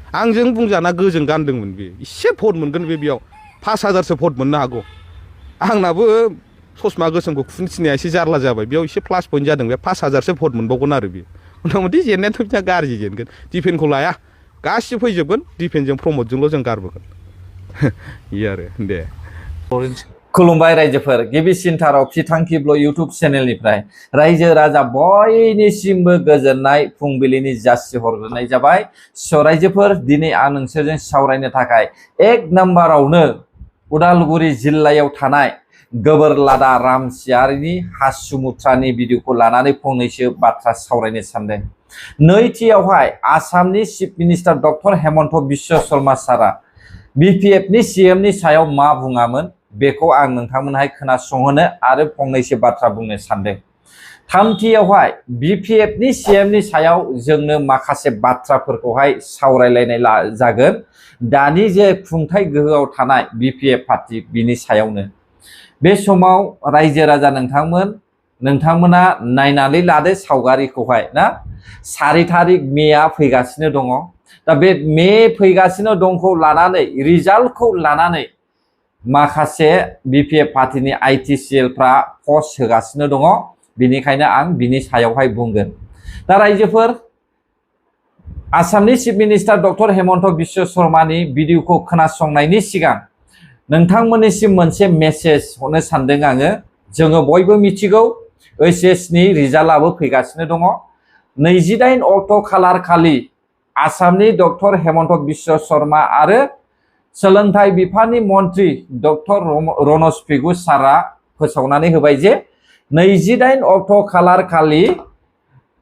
आंजों बुंजाना गोजों गानदोंमोन बे एसे भट मोनगोन बेयाव 5000सो भट मोननो हागौ आंनाबो ससमा गोसोमखौ खुन्थिनाया एसे जारला जाबाय बेयाव एसे प्लास पइन्ट जादों बे 5000सो भट मोनबावगोन आरो बे मथा मथि जेननायाथ' बिदिनो गाज्रि जेनगोन डिफेन्डखौ लाया गासिबो फैजोबगोन डिफेन्डजों प्रमदजोंल' जों गारबोगोन इयो आरो दे खुलुमबाय रायजोफोर गिबिसिनथाराव फिथांखिब्ल इउटुब चेनेलनिफ्राय रायजो राजा बयनिसिमबो गोजोननाय फुंबिलिनि जासिहरग्रोनाय जाबाय। स' रायजोफोर दिनै आं नोंसोरजों सावरायनो थाखाय एक नाम्बारावनो उदालगुरि जिल्लायाव थानाय गोबोरलादा रामसियारिनि हासुमुथ्रानि भिडिअखौ लानानै फंनैसो बाथ्रा सावरायनो सानदों। नैथियावहाय आसामनि chief minister doctor Himanta Biswa Sharma सारा बिपिएफनि सीएमनि सायाव मा बुङामोन बेखौ आं नोंथांमोनहाय खोनासंहोनो आरो फंनैसो बाथ्रा बुंनो सानदों। थामथियावहाय बिपिएफनि सीएमनि सायाव जोंनो माखासे बाथ्राफोरखौहाय सावरायलायनाय जागोन दानि जे खुंथाय गोहोआव थानाय बिपिएफ पार्टी बिनि सायावनो। बे समाव रायजो राजा नोंथांमोना नायनानै लादो सावगारिखौहाय ना 4 तारिख मेआ फैगासिनो दङ। दा बे मे फैगासिनो दंखौ लानानै रिजाल्टखौ लानानै माखासे बिपिएफ पार्टीनि आइटिसिएलफ्रा पस्ट होगासिनो दङ बेनिखायनो आं बिनि सायावहाय बुंगोन। दा रायजोफोर आसामनि chief minister doctor Himanta Biswa शर्मानि भिडिअखौ खोनासंनायनि सिगां नोंथांमोननिसिम मोनसे मेसेज हरनो सानदों आङो। जोङो बयबो मिथिगौ ओइचएसनि रिजाल्टआबो फैगासिनो दङ। 28 अक्ट' खालार खालि आसामनि डक्टर हेमन्त बिश्व शर्मा आरो सोलोंथाइ बिफाननि मन्त्रि डक्टर रनज पेगु सारा फोसावनानै होबाय जे 28 अक्ट' खालार खालि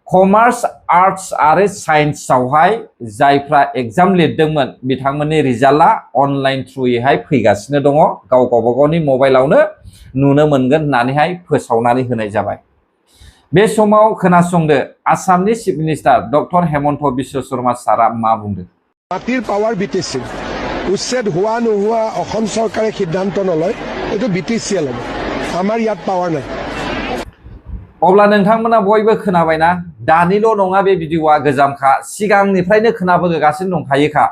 कमार्स आर्ट्स आरो साइन्सआवहाय जायफ्रा एग्जाम लिरदोंमोन बिथांमोननि रिजाल्टआ अनलाइन थ्रुयैहाय फैगासिनो दङ। गावबा गावनि मबाइलावनो नुनो मोनगोन होननानैहाय फोसावनानै होनाय जाबाय। बे समाव खोनासंदो आसामनि chief minister doctor Himanta Biswa Sharma सारा मा बुंदों। মাটিৰ পাৱাৰ বিটিছিল উচ্ছেদ হোৱা নোহোৱা অসম চৰকাৰে সিদ্ধান্ত নলয় এইটো বিটিচিএল হ'ব আমাৰ ইয়াত পাৱাৰ নাই। अब्ला नोंथांमोना बयबो खोनाबायना दानिल' नङा बे भिडिअआ गोजामखा सिगांनिफ्रायनो खोनाबोगासिनो दंखायोखा।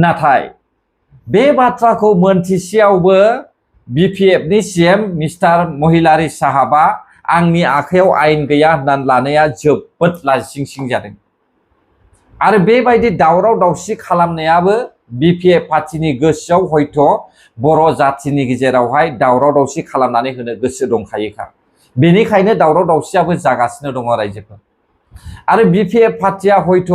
नाथाय बे बाथ्राखौ मोनथिसेयावबो बिपिएफनि सीएम मिस्टार महिलारी साहाबा आंनि आखायाव आयेन गैया होननानै लानाया जोबोद लाजिंसिं जादों। आरो बेबायदि दावराव दावसि खालामनायाबो बिपिएफ पार्टीनि गोसोआव हयथ' बर' जाथिनि गेजेरावहाय दावराव दावसि खालामनानै होनो गोसो दंखायोखा। बेनिखायनो दावराव दावसियाबो जागासिनो दङ रायजोफोर। आरो बिपिएफ पार्टीया हयथ'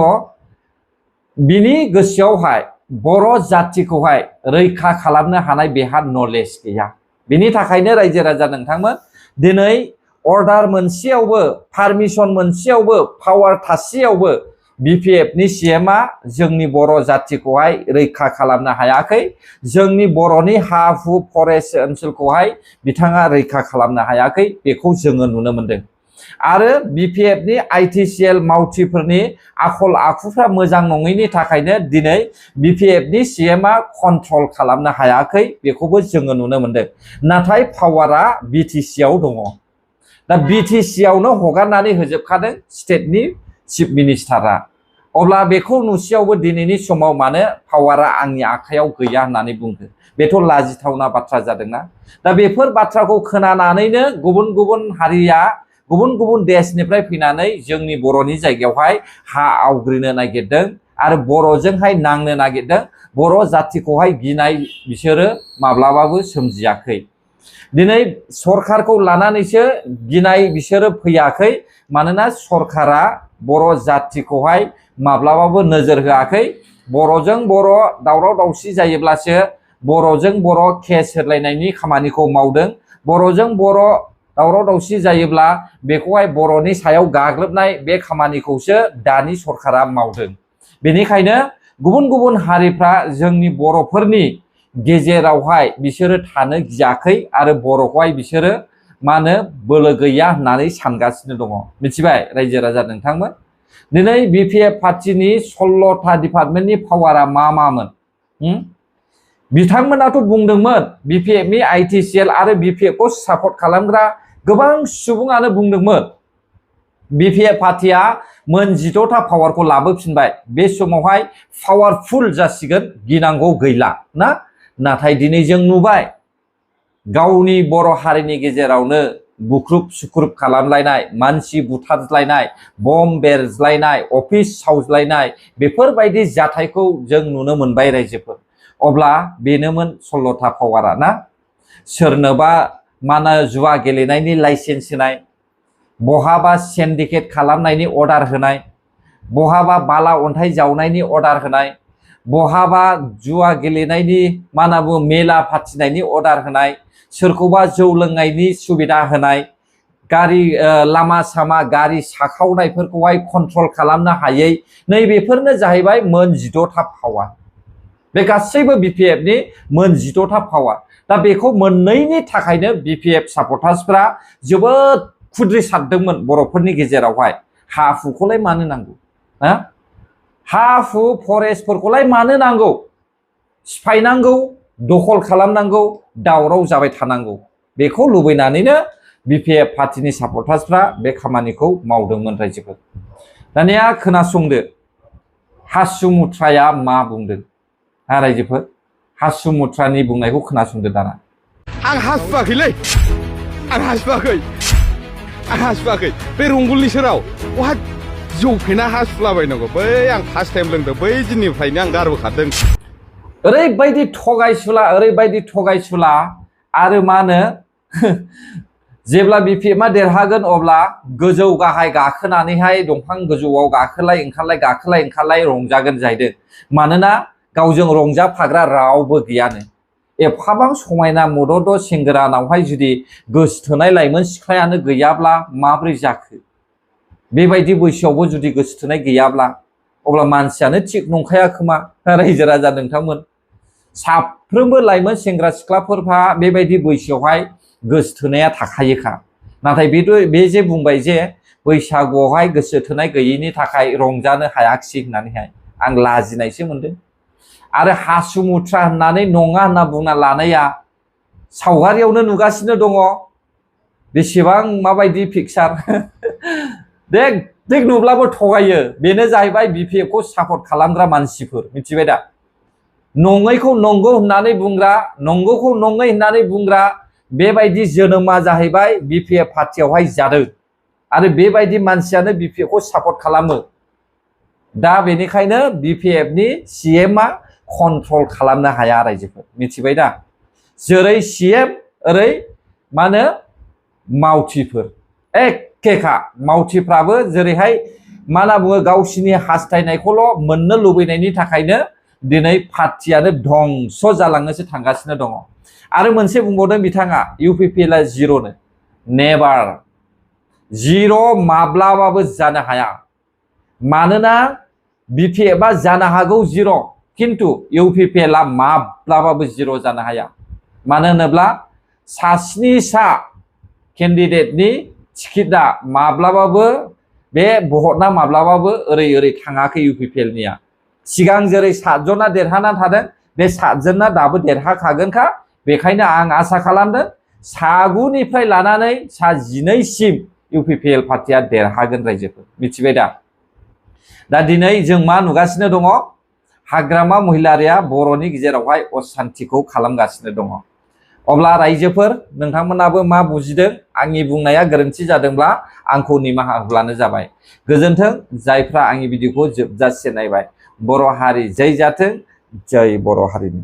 बिनि गोसोआवहाय बर' जातिखौहाय रैखा खालामनो हानाय बेहा नलेज गैया। बेनि थाखायनो रायजो राजा नोंथांमोन दिनै अर्डार मोनसेयावबो पारमिशन मोनसेयावबो पावार थासेयावबो बिपिएफनि सीएमआ जोंनि बर' जातिखौहाय रैखा खालामनो हायाखै। जोंनि बर'नि हा हु फरेस्ट ओनसोलखौहाय बिथाङा रैखा खालामनो हायाखै बेखौ जोङो नुनो मोनदों। आरो बिपिएफनि आइटिसिएल मावथिफोरनि आखल आखुफ्रा मोजां नङैनि थाखायनो दिनै बिपिएफनि सीएमआ कन्ट्रल खालामनो हायाखै बेखौबो जोङो नुनो मोनदों। नाथाय पावारा बिटिसिआव दङ। दा बिटिसिआवनो हगारनानै होजोबखादों स्टेटनि चिफ मिनिस्टारा। अब्ला बेखौ नुसेयावबो दिनैनि समाव मानो पावारा आंनि आखायाव गैया होननानै बुंदों बेथ' लाजिथावना बाथ्रा जादोंना। दा बेफोर बाथ्राखौ खोनानानैनो गुबुन गुबुन हारिया गुबुन गुबुन देशनिफ्राय फैनानै जोंनि बर'नि जायगायावहाय हा आवग्रिनो नागिरदों आरो बर'जोंहाय नांनो नागिरदों। बर' जातिखौहाय गिनाय बिसोरो माब्लाबाबो सोमजियाखै। दिनै सरखारखौ लानानैसो गिनाय बिसोरो फैयाखै मानोना सरखारा बर' जातिखौहाय माब्लाबाबो नोजोर होआखै। बर'जों बर' दावराव दावसि जायोब्लासो बर'जों बर' केस होलायनायनि खामानिखौ मावदों। बर'जों बर' दावराव दावसि जायोब्ला बेखौहाय बर'नि सायाव गाग्लोबनाय बे खामानिखौसो दानि सरखारा मावदों। बेनिखायनो गुबुन गुबुन हारिफ्रा जोंनि बर'फोरनि गेजेरावहाय बिसोरो थानो गियाखै आरो बर'खौहाय बिसोरो मा होनो बोलो गैया होननानै सानगासिनो दङ। मिथिबाय रायजो राजा नोंथांमोन दिनै बिपिएफ पार्टीनि 16टा डिपार्टमेन्टनि पावारा मा मामोन बिथांमोनाथ' बुंदोंमोन बिपिएफनि आइटिसिएल आरो बिपिएफखौ सापर्ट खालामग्रा गोबां सुबुङानो बुंदोंमोन बिपिएफ पार्टिया मोन 18था पावारखौ लाबोफिनबाय बे समावहाय पावारफुल जासिगोन गिनांगौ गैला ना नाथाय दिनै जों नुबाय गावनि बर' हारिनि गेजेरावनो बुख्रुब सुख्रुब खालामलायनाय मानसि बुथारलायनाय बम बेरज्लायनाय अफिस सावज्लायनाय बेफोरबायदि जाथायखौ जों नुनो मोनबाय रायजोफोर अब्ला बेनोमोन 16था पावारा ना सोरनोबा मानो जुवा गेलेनायनि लाइसेन्स होनाय बहाबा सिन्डिकेट खालामनायनि अर्डार होनाय बहाबा बाला अन्थाइ जावनायनि अर्डार होनाय बहाबा जुवा गेलेनायनि मा होनना बुङो मेला फाथिनायनि अर्डार होनाय सोरखौबा जौ लोंनायनि सुबिदा होनाय गारि लामा सामा गारि साखावनायफोरखौहाय कन्ट्रल खालामनो हायै नैबेफोरनो जाहैबाय मोन 16था पावार बे गासैबो बिपिएफनि मोन 16था पावार दा बेखौ मोननैनि थाखायनो बिपिएफ सापर्टार्सफ्रा जोबोद खुद्रिसारदोंमोन बर'फोरनि गेजेरावहाय हा हुखौलाय मानो नांगौ हा हु फरेस्टफोरखौलाय मानो नांगौ सिफायनांगौ दखल खालामनांगौ दावराव जाबाय थानांगौ बेखौ लुबैनानैनो बिपिएफ पार्टिनि सापर्टार्सफ्रा बे खामानिखौ मावदोंमोन रायजोफोर दानिया खोनासंदो हासुमुथ्राया मा बुंदों रायजोफोर हासुमुथ्रानि बुंनायखौ खोनासंदो दाना आं हासुवाखैलै आं हासुवाखै बे रंगुलनि सेराव बहा जौ फेना हासुलाबायनांगौ बै आं फार्स्ट टाइम लोंदों बै दिननिफ्रायनो आं गारबोखादों ओरैबायदि थगायसुला आरो मा होनो जेब्ला बिपिएफआ देरहागोन अब्ला गोजौ गाहाय गाखोनानैहाय दंफां गोजौआव गाखोलाय ओंखारलाय रंजागोन जाहैदों मानोना गावजों रंजाफाग्रा रावबो गैयानो एफाबां समायना मदद सेंग्रानावहाय जुदि गोसोथोनाय लाइमोन सिख्लायानो गैयाब्ला माब्रै जाखो बेबायदि बैसोआवबो जुदि गोसोथोनाय गैयाब्ला अब्ला मानसियानो थिग नंखाया खोमा रायजो राजा नोंथांमोन साफ्रोमबो लाइमोन सेंग्रा सिख्लाफोरहा बेबायदि बैसोआवहाय गोसोथोनाया थाखायोखा नाथाय बे जे बुंबाय जे बैसागुआवहाय गोसोथोनाय गैयैनि थाखाय रंजानो हायाखिसै होननानैहाय आं लाजिनायसो मोनदों आरो हासुमुथ्रा होननानै नङा होनना बुंना लानाया सावगारियावनो नुगासिनो दङ बेसेबां माबायदि पिकचार देख नुब्लाबो थगायो बेनो जाहैबाय बिपिएफखौ सापर्ट खालामग्रा मानसिफोर मिथिबाय दा नङैखौ नंगौ होननानै बुंग्रा नंगौखौ नङै होननानै बुंग्रा बेबायदि जोनोमा जाहैबाय बिपिएफ पार्टियावहाय जादों आरो बेबायदि मानसियानो बिपिएफखौ सापर्ट खालामो दा बेनिखायनो बिपिएफनि सीएमआ कन्ट्रल खालामनो हाया रायजोफोर मिथिबाय दा जेरै सीएम ओरै मा होनो मावथिफोर एखेखा मावथिफ्राबो जेरैहाय मा होनना बुङो गावसिनि हास्थायनायखौल' मोननो लुबैनायनि थाखायनो दिनै पार्टियानो धंस जालांनोसो थांगासिनो दङ आरो मोनसे बुंबावदों बिथाङा इउपिपिएलआ जिर'नो नेभार जिर' माब्लाबाबो जानो हाया मानोना बिपिएफआ जानो हागौ जिर' किन्तु इउपिपिएलआ माब्लाबाबो जिर' जानो हाया मानो होनोब्ला सा केन्डिडेटनि टिकेटआ माब्लाबाबो बे भटआ माब्लाबाबो ओरै थाङाखै इउपिपिएलनिया सिगां जेरै 7 जना देरहाना थादों बे 7 जना दाबो देरहाखागोनखा बेखायनो आं आसा खालामदों 9 निफ्राय लानानै 12 सिम इउपिपिएल पार्टिया देरहागोन रायजोफोर मिथिबाय दा दिनै जों मा नुगासिनो दङ हाग्रामा महिलारिया बर'नि गेजेरावहाय असान्तिखौ खालामगासिनो दङ अब्ला रायजोफोर नोंथांमोनाबो मा बुजिदों आंनि बुंनाया गोरोन्थि जादोंब्ला आंखौ निमाहा होब्लानो जाबाय गोजोन्थों जायफ्रा आंनि भिडिअखौ जोबजासे नायबाय बर' हारि जै जाथों जै बर' हारिनि